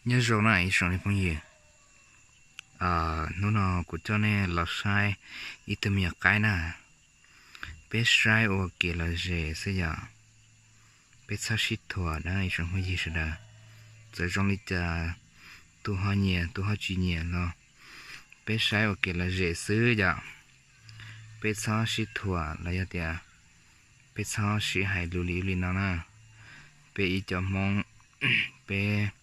Nyob zoo na ib tsoom phooj ywg, hnub no kuv coj nej los saib ib tug me nyuam qaib na. Peb saib ua kev lom zem xwb yom. Peb txhob sib thuam na ib tsoom phooj ywg sawv daws. Txawm zoo li cas, tus ho nyiam tus ho tsis nyiam los peb saib ua kev lom zem xwb yom. Peb txhob sib thuam los yog tias peb txhob sib hais lus li ub li no na. Peb ib co Hmoob, peb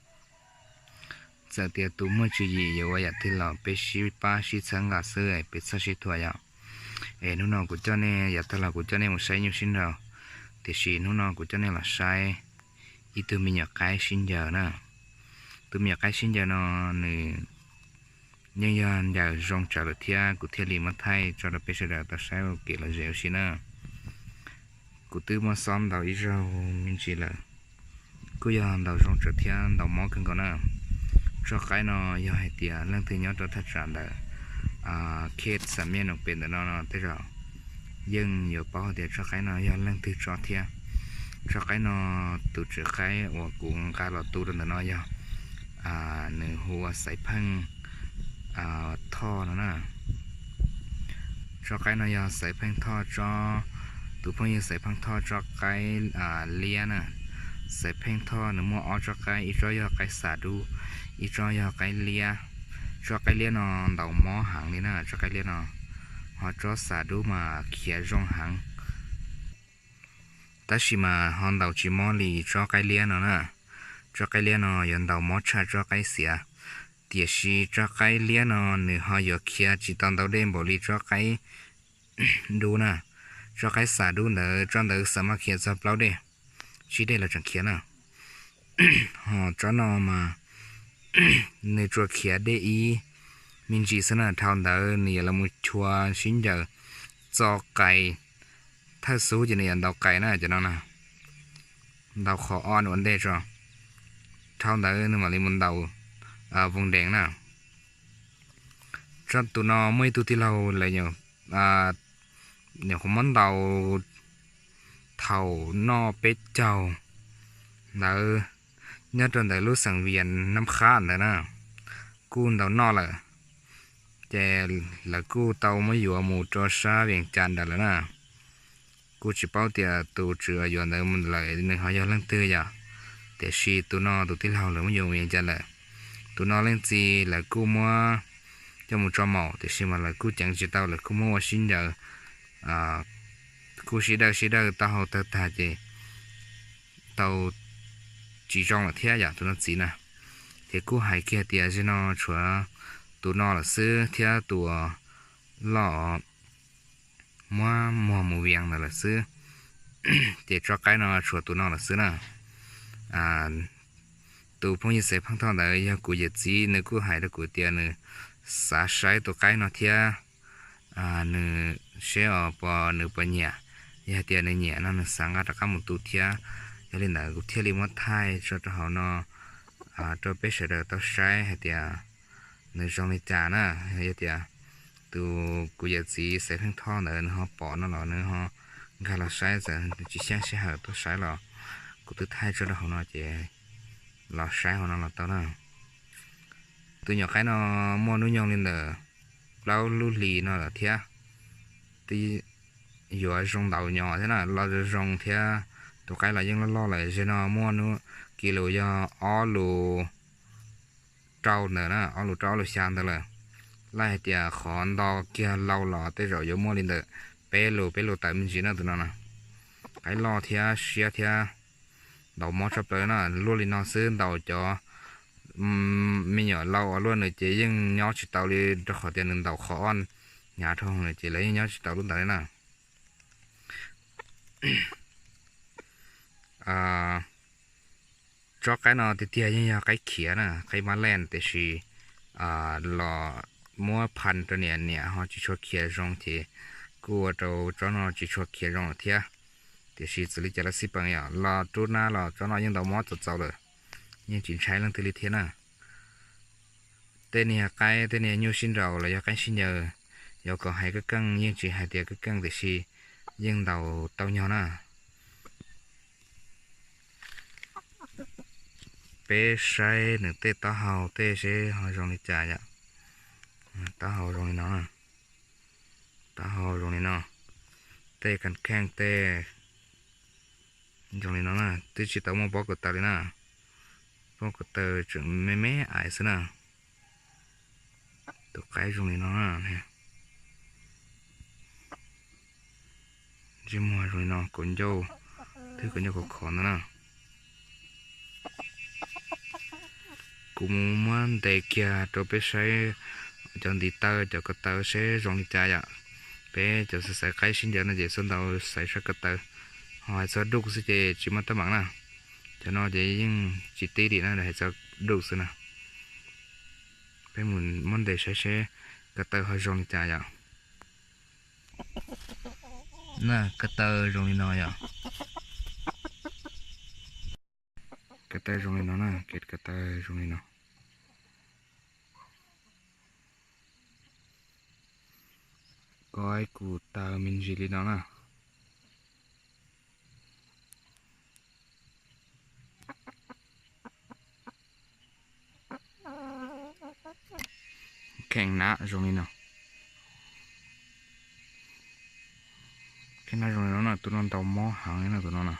txawm tias tus muaj tswv yim yuav ua yam twg los peb sib pab sib txhawb nqa xwb, peb txhob sib thuam yom. Es hnub no kuv coj nej, yav tag los kuv coj nej mus saib nyuj sib nraus, tiam sis hnub no kuv coj nej los saib ib tug me nyuam qaib sib ncaws na. Tus me nyuam qaib sib ncaws no nws yeej yog ncaws zoo tsawv lawm thiab, kuv thiaj li muab thaij tso rau peb sawv daws tau saib ua kev lom zem ua si na. Kuv twb muab xob ntaus ib zaug me ntsis lawm, kuj yog ntaus zoo tsawv thiab ntaus mob kawg nkaus na. Tsob qaib no yog hais tias leej twg nyob rau thaj tsam ntawm khej xam mej noo pem ntawm no no tej zaum yeej yuav paub hais tias tsob qaib no yog leej twg tso thiab. Tsob qaib no, tus tswv qaib uas kuv nqa los tu rau ntawm no yog, nws hu ua Xaiv Pheej Thoj no na. Tsob qaib no yog Xaiv Pheej Thoj tsob, tus phooj ywg Xaiv Pheej Thoj tsob qaib liab na. Xaiv Pheej Thoj nws muaj ob tsob qaib, ib tsob yog qaib xav dub, ib tsob yog qaib liab. Tsob qaib liab no ntaus mob heev li na tsob qaib liab no, ho tsob xav dub mas khiav zoo heev. Tab sis mas ho ntaus tsis mob li tsob qaib liab no na. Tsob qaib liab no yuav ntaus mob tshaj tsob qaib xiav, tiam sis tsob qaib liab no nws ho yuav khiav tsis tau ntau dej npaum li tsob qaib dub na. Tsob qaib xav dub ntawd tsob ntawd xav maj khiav txog plaub dej, tsib dej los tseem khiav na. Ho tsob no mas nws tsuas khiav dej ib me ntsis xwb na, dhau ntawd nws yuav los mus chua sib ncaws txo qais. Thawj xub ces nws yuav ntaus qais na cov no na, ntaus qhov ob ua ntej tso, dhau ntawd nws mam li mus ntaus voos dees na. Tsob tus no muaj ib tug tij laug lawv nyuam qhuav muab ntaus thaum noj peb caug ntawd, nyob rau ntawm lub xeem Vias Nab Qhab ntawd na, kuj ntaus noj lawm, ces lawv kuj tau muab yuav mus rau sab Vees Cas nrad lawm na. Kuj tsis paub tias tus tswv uas yuav ntawd lawm nws ho yog leej twg yom, tiam sis tus no tus tij laug lawv muab yuav mus Vees Cas lawm. Tus no leej txiv lawv kuj muab coj mus tso maum, tiam sis mas lawv kuj ceev tsis tau, lawv kuj muab ua sib ncaws, kuj sib dawj sib dawj taub hau tawg tag ces tau tsis zoo lawm thiab yom tus no txiv na. Ces kuj hais kiag tias zaum no tshuav tus no lawm xwb thiab tus uas loj muab muag mus Vias ntawd lawm xwb. Ces tsob qaib no tshuav tus no lawm xwb na. Tus phooj ywg Xaiv Pheej Thoj ntawd yog kuv yawm txiv, nws kuj hais rau kuv tias nws xav saib tus qaib no thiab, nws seb os puas nws puas nyiam. Yog hais tias nws nyiam no nws xav nqa rov qab mus tu thiab. Yog li ntawd kuv thiaj li muab thaij tso rau hauv no rau peb sawv daws tau saib hais tias nws zoo li cas na. Yog tias tus kuv yawm txiv Xaiv Pheej Thoj ntawd nws ho pom no los nws ho nkag los saib, txawm tsis xyeej sij hawm tuaj saib los kuv twb thaij tso rau hauv no ces los saib hauv no los tau na. Tus nyuam qaib no muaj hnub nyoog li ntawm plaub lub hlis no lawm thiab. Twb yuav zoo ntaus nyo thiab na, los zoo zoo thiab. Tus qaib los yeej loj loj lawm, zaum no muaj hnub kis lus yog ob lus rau ntawd na, ob lus rau ob lus xya ntawd lawm. Laj hais tias qhov nto kiag lau los tej zaum yuav muaj li ntawm peb lus peb lus tawm me ntsis na tus no na. Qaib loj thiab siab thiab ntaus mob tshaj plaws na. Luaj li no xwb ntaus cov me nyuam lau uas luaj nws ces yeej nyob tsis tau li, rau qhov tias nws ntaus qhov ob hnyav dhau lawm ces lawv yeej nyob tsis tau lub ntawd li na. Tsob qaib no tiag tiag yeej yog qaib khiav na, qaib mab leej, tiam sis los muab phaj rau niam niam ho tsis tshua khiav zoo ces kuj ua rau tsob no tsis tshua khiav zoo lawm thiab. Tiam sis txawm li cas los xij peem yom, los rub nab los tsob no yeej ntaus mob txaus txaus lawm, yeej tsis ntshai leej twg li thiab na. Tej niag qaib, tej niag nyuj sib nraus los yog qaib sib ncaws, yuav kom hais keej keej yeej tsis hais tias keej keej, tiam sis yeej ntaus tau nyog na. peb saib nws tej taub hau tej seb ho zoo li cas yom. Taub hau zoo li no, taub hau zoo li no, tej kas kheej tej zoo li no na, twb tsis tau muaj pob ko taw li na. Pob ko taw tseem me me ais xwb na. Tus qaib zoo li no na. Ntsej muag zoo li no, kaus ncauj, twb kaus ncauj khov khov ntawd na. Kuv mus muab ntes kiag rau peb saib cov ntiv taw cov ko taw seb zoo li cas yom. Peb cov xaiv qaib sib ncaws no ces txhob ntau xaiv saib ko taw, ho hais txog duj xwb ces tsis muaj teeb meem na. Cov no ces yeej tsis tib li na, hais txog duj xwb na. Peb mus muab ntes saib seb ko taw ho zoo li cas yom. Na, ko taw zoo li no yom. Ko taw zoo li no na, kev ko taw zoo li no. Ko ib kuv taw me ntsis li no na. Kheej na zoo li no. Kheej na zoo li no na, tus no ntau mob heev li no tus no na.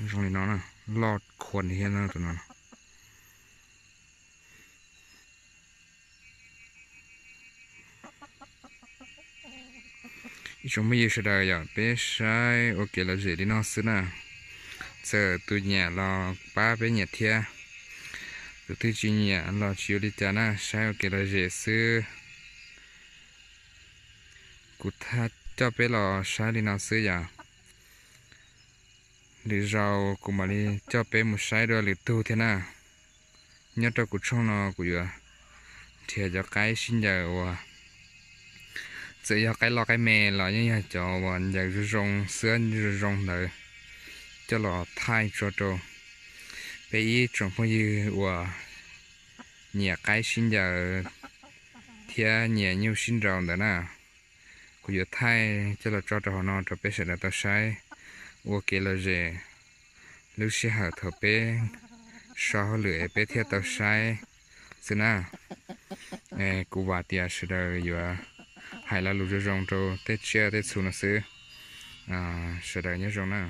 Zoo li no na, loj khuav thiab no tus no. Ib tsoom phooj ywg sawv daws yom, peb saib ua kev lom zem li no xwb na. Txawm tus nyiam los pab peb nyiam thiab, tus twg tsis nyiam los tsis ua li cas na, saib ua kev lom zem xwb. Kuv thaj coj peb los saib li no xwb yom. Lwm zaus kuv mam li coj peb mus saib dua lwm tug thiab na. Nyob rau kuv tshooj no kuv yuav nrhiav cov qaib sib ncaws uas txawm yog qaib loj qaib me los yeej yog cov uas ncaws zoo zoo, xwab zoo zoo ntawd coj los thaij tso rau peb ib tsoom phooj ywg uas nyiam qaib sib ncaws thiab nyiam nyuj sib nraus ntawd na. Kuv yuav thaij coj los tso rau hauv no rau peb sawv daws tau saib ua kev lom zem lub sij hawm thaum peb so hauj lwm es peb thiaj tau saib xwb na. Kuv vam tias sawv daws yuav hais lo lus zoo zoo rau tej tsiaj tej txhu no xwb. Sawv daws nyob zoo na.